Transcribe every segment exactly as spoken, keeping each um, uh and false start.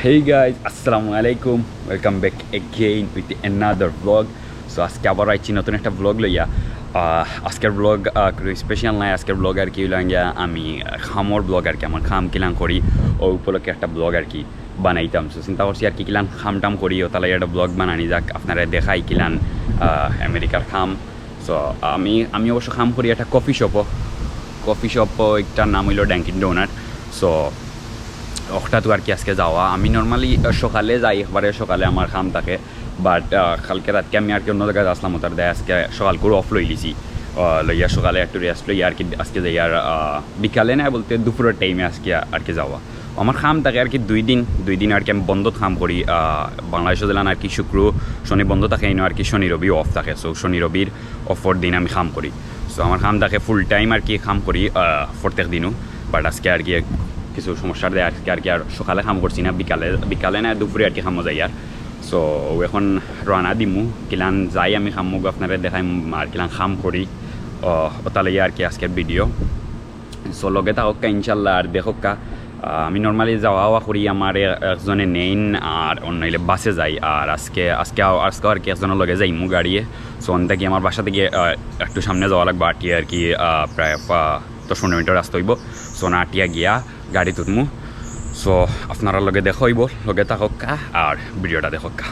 Hey guys, আসসালামু আলাইকুম। Welcome back again with another vlog. So আজকে আবার আইছি নতুন একটা ব্লগ লইয়া। আহ, আজকের ব্লগ কোনো স্পেশাল নাই। আজকের ব্লগ আর কি অইলো গিয়া আমি, আহ, খামর ব্লগ আর কি, আমার খাম কিলান করি, ও উপলক্ষে একটা ব্লগ আর কি বানাইতাম। So চিন্তা করছি আর কি কিলান খাম টাম করি, ওতালাই একটা ব্লগ বানানি যাক, আপনারে দেখাই কিলান, আহ, আমেরিকার খাম। So আমি আমি অবশ্য খাম করি একটা কফি শপও, কফি শপও একটার নাম অইলো Dunkin Donut। So ওটা তো আর কি আজকে যাওয়া। আমি নর্মালি সকালে যাই, একবারে সকালে আমার খাম থাকে, বাট কালকে রাতকে আমি আর কি অন্য জাগাত আসলাম, ওটার দায় আজকে সকাল করে অফ লইলিছি। আহ, লইয়া সকালে একটু রেস্ট লইয়া আর কি আজকে যাই। আর আহ, বিকালে না বলতে দুপুরের টাইমে আজকে আর কি যাওয়া। আমার খাম থাকে আর কি দুই দিন, দুই দিন আর কি আমি বন্ধত খাম করি। আহ, বাংলাদেশো দিলাম আর কি শুক্র শনি বন্ধ থাকে, ইনো আর কি শনি রবি অফ থাকে। So শনি রবির অফর দিন আমি খাম করি। So আমার খাম থাকে ফুল টাইম আর কি খাম করি, আহ, প্রত্যেক দিনও। বাট আজকে আর কি এক- কিছু সমস্যার দায় আজকে আর কি আর সকালে খাম করছি না, বিকালে, বিকালে না দুপুরে আর কি খামো যাই আর। So এখন রানা দিমু, কিলান যাই আমি খামো আপনারে দেখাই আর কিলান খাম করি। আহ, ওটা লইয়া আর কি আজকের ভিডিও। So লগে থাকউক্কা ইনশাল্লাহ আর দেখউক্কা। আহ, আমি নর্মালি যাওয়া আওয়া করি, আমার এ- একজনে নেইন আর অন্য হইলে বাসে যাই। আর আজকে আজকে আও- আজকে আর কি একজনের লগে যাইমু গাড়িয়ে। So অন থাকি আমার বাসা থেকে আহ, একটু সামনে যাওয়া লাগবো, আটিয়া আর কি, আহ, প্রায় পা- দশ পনেরো মিনিটের রাস্তা অইবো। So না আটিয়া গিয়া গাড়ি তুলমু। So আপনারার লগে দেখা অইবো, লগে থাকউক্কা আর ভিডিওটা দেখউক্কা।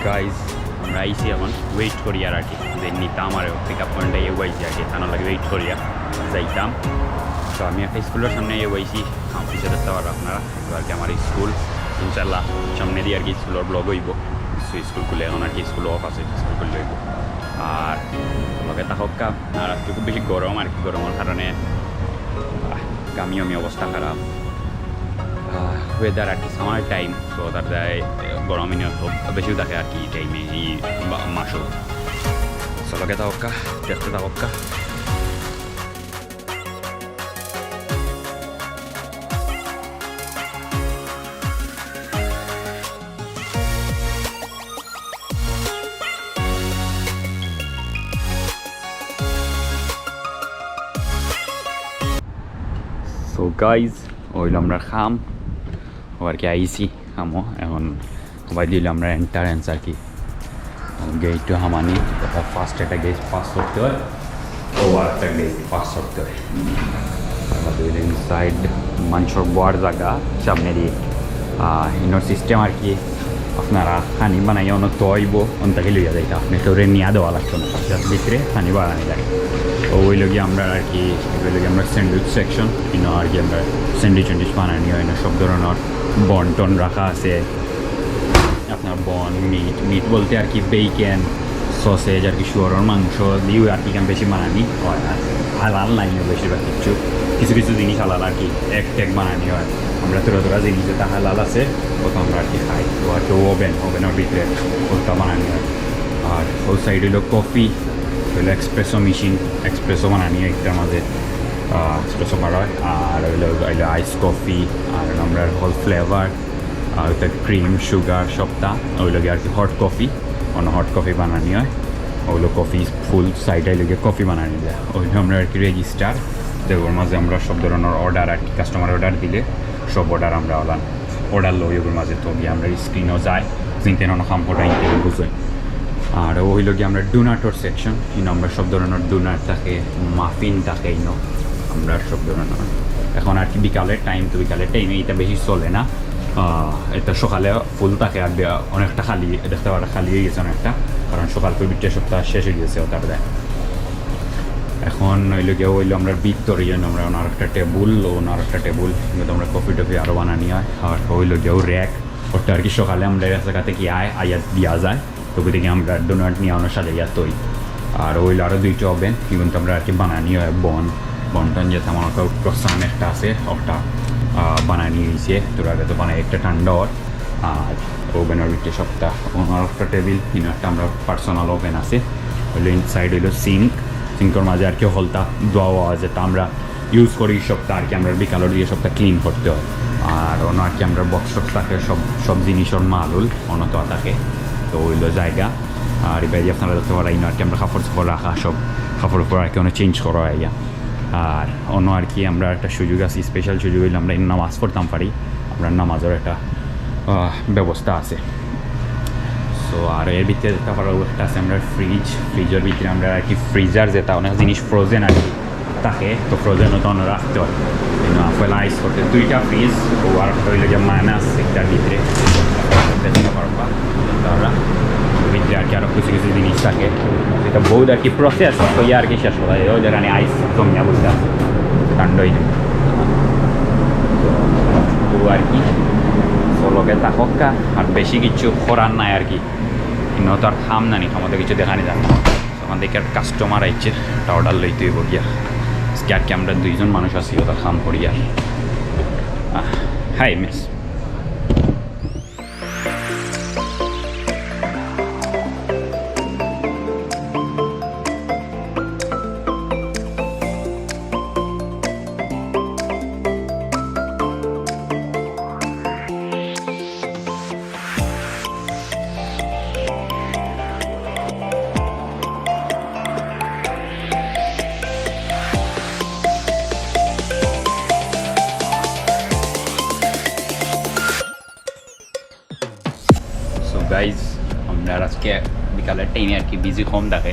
গাইজ, আমরা আইছি, এখন ওয়েট করি আর আর কি, যে নিতাম আর পিক আপ পয়েন্টে এগো আইছি আর কি, তার লগে ওয়েট করি আর যাইতাম। তো আমি একটা স্কুলের সামনে এগো আইছি, আমার পিছে দেখতে পারো আপনারা, তো আর কি আমার স্কুল, ইনশাল্লাহ সামনে দিয়ে আর কি স্কুলের ব্লগ অইবো। So স্কুল খুলে এখন আর কি স্কুল অফ আছে, স্কুল খুললে অইবো। আর লগে থাকউক্কা। আর আজকে খুব বেশি গরম আর কি, গরমের কারণে আহ, গামি অবস্থা খারাপ। ওয়েদার আর কি সামার টাইম, তো তার দায় গরম ইনো খুব বেশিও থাকে আর কি এই টাইমে, এই মা- মাসও। So লগে থাকউক্কা, দেখতে থাকউক্কা। So গাইজ, অইলো আমরা খাম, আবার কি আইছি খামো, এখন সবাই দিল আমরা এন্ট্রান্স আর কি। গেইটও হামানি, এটা ফার্স্ট একটা গেট পাস করতে হয়, ও আর একটা গেট পাস করতে হয়। আমাদের ইনসাইড মানষর বওয়ার জাগা, সামনে দিয়ে। আহ, ইনোর সিস্টেম আর কি, আপনারা খানি বানাইয়া অনো থইবো, অন থাকি লইয়া যাইতা, আপনি কেউরে নিয়া দেওয়া লাগতো না, জাস্ট ভিতরে খানি বানানি লাগে। ও অইলো গিয়া আমরা আর কি, অইলো গিয়া আমরা স্যান্ডউইচ সেকশন, ইনো আর কি আমরা স্যান্ডউইচ ট্যান্ডউইচ বানানি হয় না, সব ধরনের বন টন রাখা আছে। আপনার বন, মিট, মিট বলতে আর কি বেকন, সসেজ আর কি, শুয়োরের মাংস দিয়েও আর কি কম বেশি বানানি হয়। আর হালাল নাই না বেশিরভাগ কিছু, কিছু কিছু জিনিস হালাল আর কি, এক এক বানানি হয়। আমরা থোড়া থোড়া জিনিস যেটা হালাল আছে, ওটা আমরা আর কি খাই। ও আর কি ওভেন, ওভেনের ভিতরে ওটা বানানি হয়। আর ওই সাইড অইলো কফি, অইলো এক্সপ্রেসো মেশিন, এক্সপ্রেসো বানানি হয় একটার মাঝে, এক্সপ্রেসো করা হয়। আর অইলো, অইলো আইস কফি, আর আমরা হল ফ্লেভার, আর ওটা ক্রিম, সুগার সবটা, অইলো গিয়া আর কি হট কফি, অনো হট কফি বানানি হয়। অইলো কফি ফুল সাইড অইলো গিয়া কফি বানানি যায়। অইলো আমরা আর কি রেজিস্টার, যেগুলোর মাঝে আমরা সব ধরনের অর্ডার আর কি, কাস্টমার অর্ডার দিলে সব অর্ডার আমরা অলান অর্ডার লই, ওগুলোর মাঝে তো গিয়া আমরা স্ক্রিনও যায়, চিনতে অনো কাম করা ইনতে বুঝই। আর ও অইলো গিয়া আমরা ডোনাটর সেকশন, ইনো আমরা সব ধরনের ডোনাট থাকে, মাফিন থাকে, ইনো আমরা সব ধরনের। এখন আর কি বিকালের টাইম, তো বিকালের টাইমে এটা বেশি চলে না, আহ, এটা সকালে ফুল থাকে আর বে- অনেকটা খালি দেখতে পারো, খালি হয়ে গেছে অনেকটা, কারণ সকাল করে বিট্টে সপ্তাহ শেষ হয়ে গেছে ওটার দেয়। এখন অইলো গিয়া অইলো আমরা ভিতরে, এই জন্য আমরা অনো আরেকটা টেবুল, ও অনো আরেকটা টেবুল, কিন্তু আমরা কফি টফি আরও বানানি হয়। আর অইলো গিয়া ও র‍্যাক, ওটা আর কি সকালে আমরা এক জায়গা থেকে আয়, আইয়া দিয়া যায়, তো ওই থেকে আমরা ডোনাট নিয়া অনো সাজাইয়া থই। আর অইলো আরও দুইটা ওভেন, কিন্তু আমরা আর কি বানানি হয় বন, বন টন যেটা আমার ক্রসান একটা আছে, ওটা, আহ, বানানি হয়েছে, তোরা তো বানাই একটা ঠান্ডা অর। আর ওভেনের ভিতরে সবটা, অনো আরেকটা টেবিল, ইনো একটা আমরা পার্সোনাল ওভেন আছে, অইলো ইনসাইড অইলো সিঙ্ক, সিঙ্কর মাঝে আর কি হলতা ধোয়া হওয়া যেটা আমরা ইউজ করি সবটা আর কি, আমরা বিকালের দিয়ে সবটা ক্লিন করতে হয়। আর অনো আর কি আমরার বক্স টক্স থাকে, সব সব জিনিসর মাল উল অনো তো থাকে। তো অইলো জাগা। আর ইবায়দি আপনারা দেখতা পাররা, ইনো আর কি আমরার কাপড় চোপড় রাখা, সব কাপড় উপর আর কি অনো চেঞ্জ করা অয় গিয়া। আর অনো আর কি আমরার একটা সুযোগ আছে, স্পেশাল সুযোগ অইলো আমরা ইনো নামাজ পড়তাম পারি, আমরার নামাজর একটা আহ, ব্যবস্থা আছে। সো আর এর ভিতরে দেখতা পাররা একটা আছে আমরার ফ্রিজ, ফ্রিজর ভিতরে আমরার আর কি ফ্রিজার যেটা অনেক জিনিস ফ্রোজেন আর কি থাকে, তো ফ্রোজেন ওটা অনো রাখতে অয়। ইনো আপেল আইস করতে দুইটা ফ্রিজ, ও আর একটা অইলো যে মাইনাস একটার ভিতরে দেখতা পারবা। তারা ভিতরে আর কি আরো কিছু কিছু জিনিস থাকে, এটা বহুত আর কি প্রসেস অইয়া আর কি শেষ করা যায়। ওই যে রানি আইস জমিয়া বলতে আছে, ঠান্ডা অইয়া যায়। তো আর কি, তো লগে থাকউক্কা, আর বেশি কিছু করার নাই আর কি। ইনো তো আর কাম নানি, কামো তো কিছু দেখানি যায় না। অখান থাকি কাস্টমার আইছে, একটা অর্ডার লইতে অইবো গিয়া। আজকে আর কি আমরা দুইজন মানুষ আছি, ওটা কাম করি আর। আহ, হাই মিস। সো গাইজ, আমরা আজকে বিকালের টাইমে আর কি বিজি কম থাকে,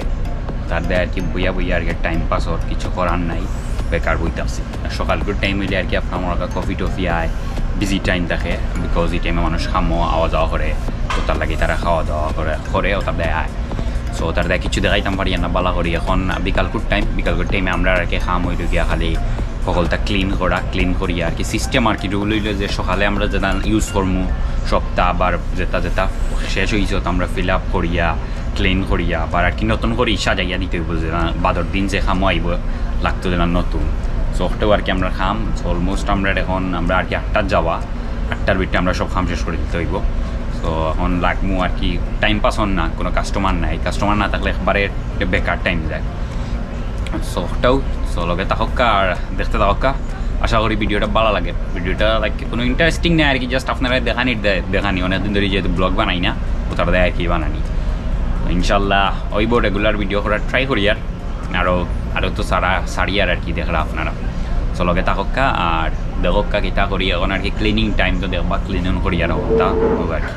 তার দেয় আর কি বইয়া বইয়া আর কি টাইম পাস অর, কিছু করার নাই, বেকার বইতে আছি। আর সকালকুর টাইম অইলে আর কি আপনার মনে হয় কফি টফি আয়, বিজি টাইম থাকে, বিকজ এই টাইমে মানুষ কামো আওয়া যাওয়া করে, তো তার লাগি তারা খাওয়া দাওয়া করে, করে ওটার দেয় আয়। সো ওটার দেয় কিছু দেখাইতাম পারি না বালা করি। এখন বিকালকুর টাইম, বিকালকুর টাইমে আমরা আর কি কাম অইলো গিয়া খালি হকলতা ক্লিন করা, ক্লিন করি আর কি সিস্টেম আর কি রুল অইলো যে সকালে আমরা যেটা ইউজ করমু সবটা আবার যেটা যেটা শেষ অইছে ওটা আমরা ফিল আপ করিয়া ক্লিন করিয়া আবার আর কি নতুন করি সাজাইয়া দিতে অইবো, যেটা বাদর দিন যে কামো আইবো লাগতো যেটা নতুন। সো ওটাও আর কি আমরা কাম অলমোস্ট আমরা এখন আমরা আর কি আটটার যাওয়া, আটটার ভিতরে আমরা সব কাম শেষ করি দিতে অইবো। তো এখন লাগমু আর কি, টাইম পাস অর না, কোনো কাস্টমার নাই, কাস্টমার না থাকলে একবারে বেকার টাইম যায়। সো ওটাও, সো লগে থাকউক্কা আর দেখতে থাকউক্কা। আশা করি ভিডিওটা বালা লাগে। ভিডিওটা লাইক কোনো ইন্টারেস্টিং নাই আর কি, জাস্ট আপনারা দেখানি দে-, দেখানি। অনেকদিন ধরি যেহেতু ব্লগ বানাই না, ওটার দেয় আর কি বানানি। তো ইনশাল্লাহ অইবো, রেগুলার ভিডিও করার ট্রাই করি আর আরও, আরও তো সারা সারি আর আর কি দেখরা আপনারা। সো লগে থাকউক্কা আর দেখউক্কা কিতা করি। এখন আর কি ক্লিনিং টাইম, তো দেখবা ক্লিনিং করি আর অবস্থা আর কি।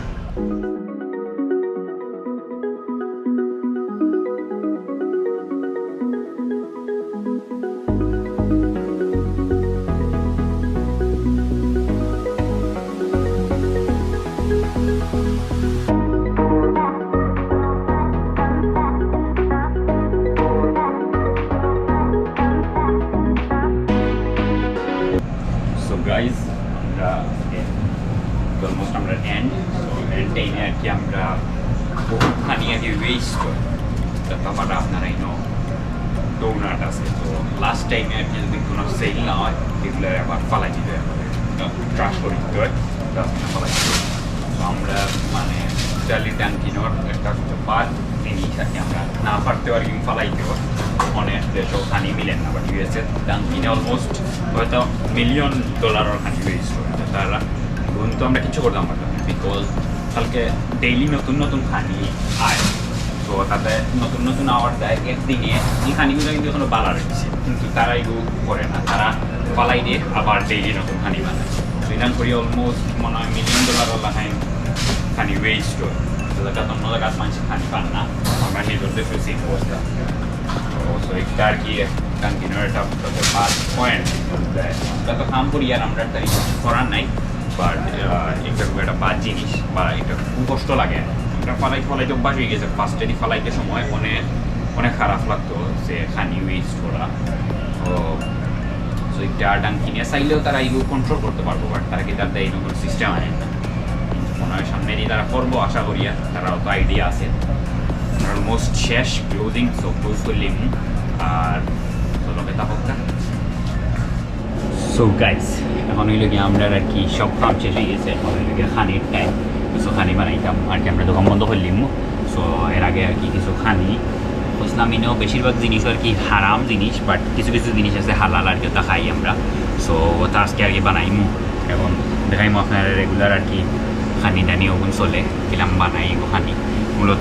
সো গাইজ, আমরা অলমোস্ট আমরা এন্ড, এন্ড টাইমে আর কি আমরা বহুত পানি আর কি ওয়েস্ট করি। তো তারপরে আপনারা ইনো ডোনাট আছে, তো লাস্ট টাইমে আর কি যদি কোনো সেল না হয়, এগুলো আবার ফালাই দিবে, ট্রাশ করে দিতে হয়, ডাস্টবিনে ফালাই দিতে হয়। তো আমরা মানে ইটালি ডাঙ্কিনোর একটা ব্যাপার জিনিস আর কি, আমরা না পারতে পারি ফালাইতে হয়। অনেক দেশও খানি মিলের না, বাট ইউএসএ ডাঙ্কিনে অলমোস্ট হয়তো মিলিয়ন ডলারর খানি ওয়েস্ট করে। তো তারা এখন তো আমরা কিছু করতাম পারতাম না, বিকজ কালকে ডেইলি নতুন নতুন খানি আয়। তো তাতে নতুন নতুন আওয়ার দেয় একদিনে, এই খানিগুলো কিন্তু এখনো বালা রয়েছে, কিন্তু তারা এগুলো করে না, তারা ফালাই দিয়ে আবার ডেইলি নতুন খানি বানায়। তো ইনান করি অলমোস্ট মনে হয় মিলিয়ন ডলার ওলা খানি, খানি ওয়েস্ট হয়। তো জায়গা অন্য জায়গার মানুষ খানি পান না, আমরা নিজের দেশে সেম অবস্থা। তো, তো একটা আর কি কন্টিনিউ একটা ব্যাপার পয়েন্ট। আমরা তো কাম করি আর আমরা তাই করার নাই, বাট এটা খুব একটা বাদ জিনিস বা এটা খুব কষ্ট লাগে। আমরা ফালাই ফালাইতে অভ্যাস হয়ে গেছে, ফার্স্ট যদি ফালাইতে সময় অনেক অনেক খারাপ লাগতো যে খানি ওয়েস্ট করা। তো তো একটা ডাঙ্কিনে চাইলেও তারা এগুলো কন্ট্রোল করতে পারবো, বাট তারা কি তার দেয় এরকম সিস্টেম আনে না। কিন্তু মনে হয় সামনে দিয়ে তারা করবো আশা করি, আর তারা অত আইডিয়া আছে। অলমোস্ট শেষ ক্লোজিং, সো ক্লোজ করলিম। আর তো লগে থাকউক্কা। সো গাইস, এখন হইলো কি আমরা আর কি সব কাম শেষ হয়ে গেছে, এখন হইলো কি খানির টাইম। সো খানি বানাইতাম আর কি, আমরা দোকান বন্ধ করলিম। সো এর আগে আর কি কিছু খানি বুঝলাম, ইনো বেশিরভাগ জিনিস আর কি হারাম জিনিস, বাট কিছু কিছু জিনিস আছে হালাল আর কি, ওটা খাই আমরা। সো ওটা আজকে আর কি বানাইমু। এখন দেখাইমু আপনারা রেগুলার আর কি খানি টানি ওগুন চলে, কিলান বানাই এগু খানি। মূলত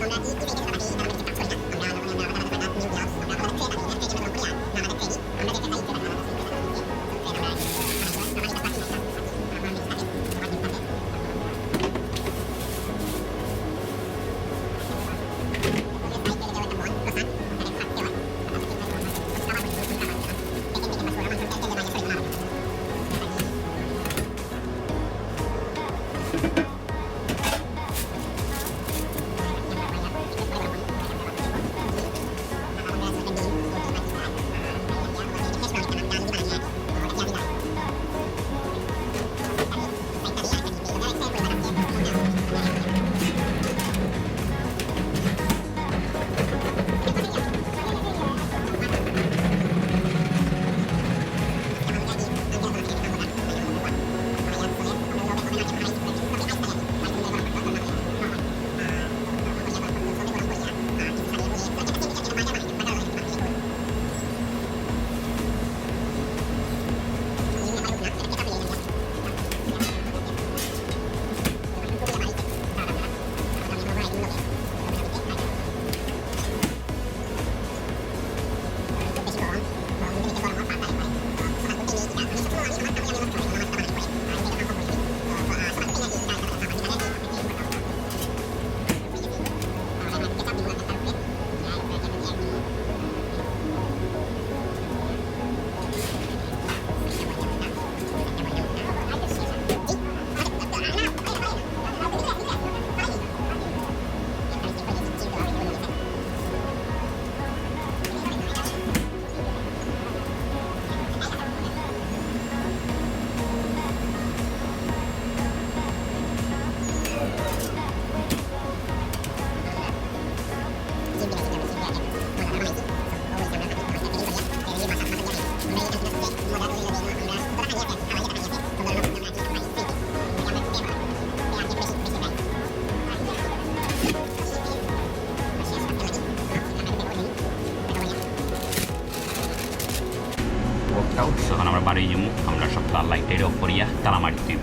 Walked out, so এখন আমরা বাড়ি যাবো। আমরা সব লাইট টাইট অফ করিয়া তালা মারি দিব।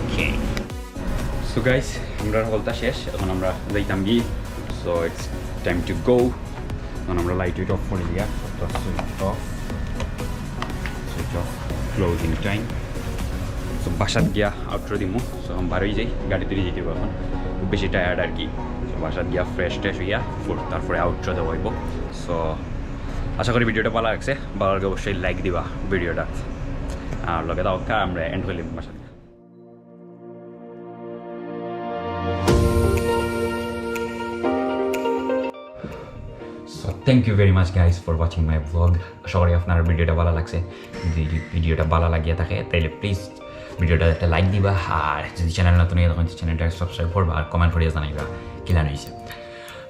ওকে। So guys, আমরা হলতা শেষ, এখন আমরা যাইতাম কি। So it's time to go। এখন আমরা লাইট টাইট অফ করি দিয়া, সবটা switch off, switch off, closing time. So বাসাত গিয়া আউটরো দিমু। So এখন বারোই যাই, গাড়ি তুলি যাইতে এখন, খুব বেশি টায়ার্ড আর কি। So বাসাত গিয়া ফ্রেশ ট্রেশ হইয়া ফুর তারপরে আউটরো দেওয়া হইব। So আশা করি ভিডিওটা ভালো লাগছে, ভালো লাগলে অবশ্যই লাইক দিবা ভিডিওটা, আর লগে থাকা আমরা এন্ড হইলে বাসাত। So thank you very much guys for watching my vlog। আশা করি আপনার ভিডিওটা ভালো লাগছে। যদি ভিডিওটা ভালো লাগিয়া থাকে তাহলে প্লিজ ভিডিওটা একটা লাইক দিবা, আর যদি চ্যানেল নতুন হয়ে থাকেন চ্যানেলটা সাবস্ক্রাইব করবা আর কমেন্ট করিয়া জানাইবা কিলান হইছে।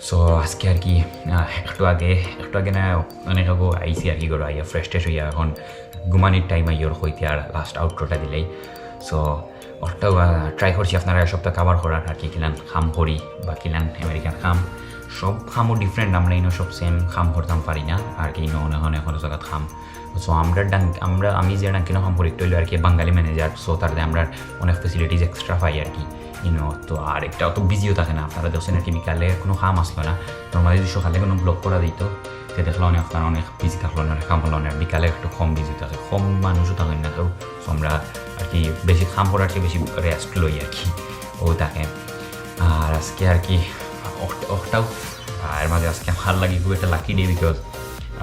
So আজকে আর কি, আহ, একটু আগে, একটু আগে না, অনেক আগে আইছি আর কি, ঘরো আইয়া ফ্রেশ ট্রেশ হইয়া এখন ঘুমানির টাইম আইয়র কইতে আর লাস্ট আউটরোটা দিলেই। So ওটা ট্রাই করছি আপনারা সবটা কভার করার আর কি, কিলান কাম করি বা কিলান আমেরিকার কাম, সব কামও ডিফারেন্ট। আমরা ইনো সব সেম কাম করতাম পারি না আর কি। ইনো অনেক অনেক অনেক জায়গাত কাম। So আমরা ডাং-, আমরা, আমি যে ডাঙ্কিনো কাম করি, একটা হইলো আর কি বাঙালি ম্যানেজার। So তার আমরা অনেক ফেসিলিটিস এক্সট্রা পাই আর কি ইনো। তো আর একটা অত বিজিও থাকে না, আপনারা দেখছেন আর কি, বিকালে কোনো কাম আসলো না। নর্মালি যদি সকালে কোনো ব্লগ করা দিত, তে দেখলো অনেক, আপনারা অনেক বিজি থাকলো, অনেক কাম হলো, অনেক বিকালে একটু কম বিজি থাকে, কম মানুষও থাকে না কেউ। So আমরা আর কি বেশি কাম করার চেয়ে বেশি রেস্ট লই আর কি, ও থাকে। আর আজকে আর কি অখ-, অখটাও, আর এর মাঝে আজকে আমার লাগি খুব একটা লাকি ডে, বিকজ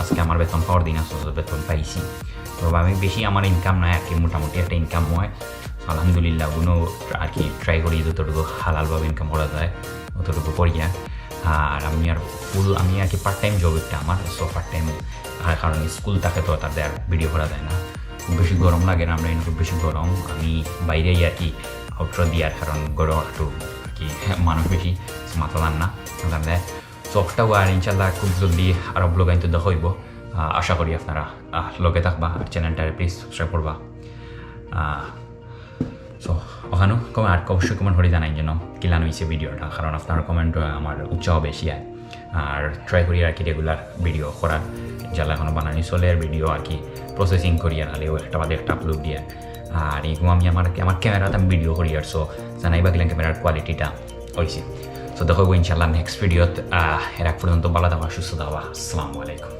আজকে আমার বেতন পাওয়ার দিন আছে, তো বেতন পাইছি। তো আমি বেশি, আমার ইনকাম নাই আর কি, মোটামুটি একটা ইনকাম হয়, আলহামদুলিল্লাহ। ওগুলো আর কি ট্রাই করি যতটুকু হালালভাবে ইনকাম করা যায় অতটুকু করি। আর আর আমি আর ফুল, আমি আর কি পার্ট টাইম জব একটা আমার, সো পার্ট টাইম, আর কারণ স্কুল থাকে তো তাদের আর ভিডিও করা যায় না। খুব বেশি গরম লাগে না, আমরা এনে খুব বেশি গরম। আমি বাইরে আর কি আউটরো দিয়ার কারণ গরম একটু আর কি মানুষ বেশি, মাথা দান না, দান দেয়। সো অখটাও আর ইনশাল্লাহ খুব জলদি আরো ব্লগ আনতে দেখা হইব। আহ, আশা করি আপনারা, আহ, লগে থাকবা আর চ্যানেলটারে প্লিজ সাবস্ক্রাইব করবা। আহ, সো ওখানেও কমে-, আর অবশ্যই কমেন্ট করে জানাই যেন কিলান হইছে ভিডিওটা, কারণ আপনার কমেন্ট আমার উৎসাহ বেশি হয়। আর ট্রাই করি আর কি রেগুলার ভিডিও করার, যারা এখনো বানানি চলে আর ভিডিও আর কি প্রসেসিং করি আর খালি একটা বাদে একটা আপলোড দিয়ে। আর এগু আমি আমার আমার ক্যামেরাত আমি ভিডিও করি, আর সো জানাইবা কিলান ক্যামেরার কোয়ালিটিটা অইছে। সো দেখা অইবো ইনশাআল্লাহ নেক্সট ভিডিওত। এর আগ পর্যন্ত ভালা থাকবা, সুস্থ থাকবা। আসসালামু আলাইকুম।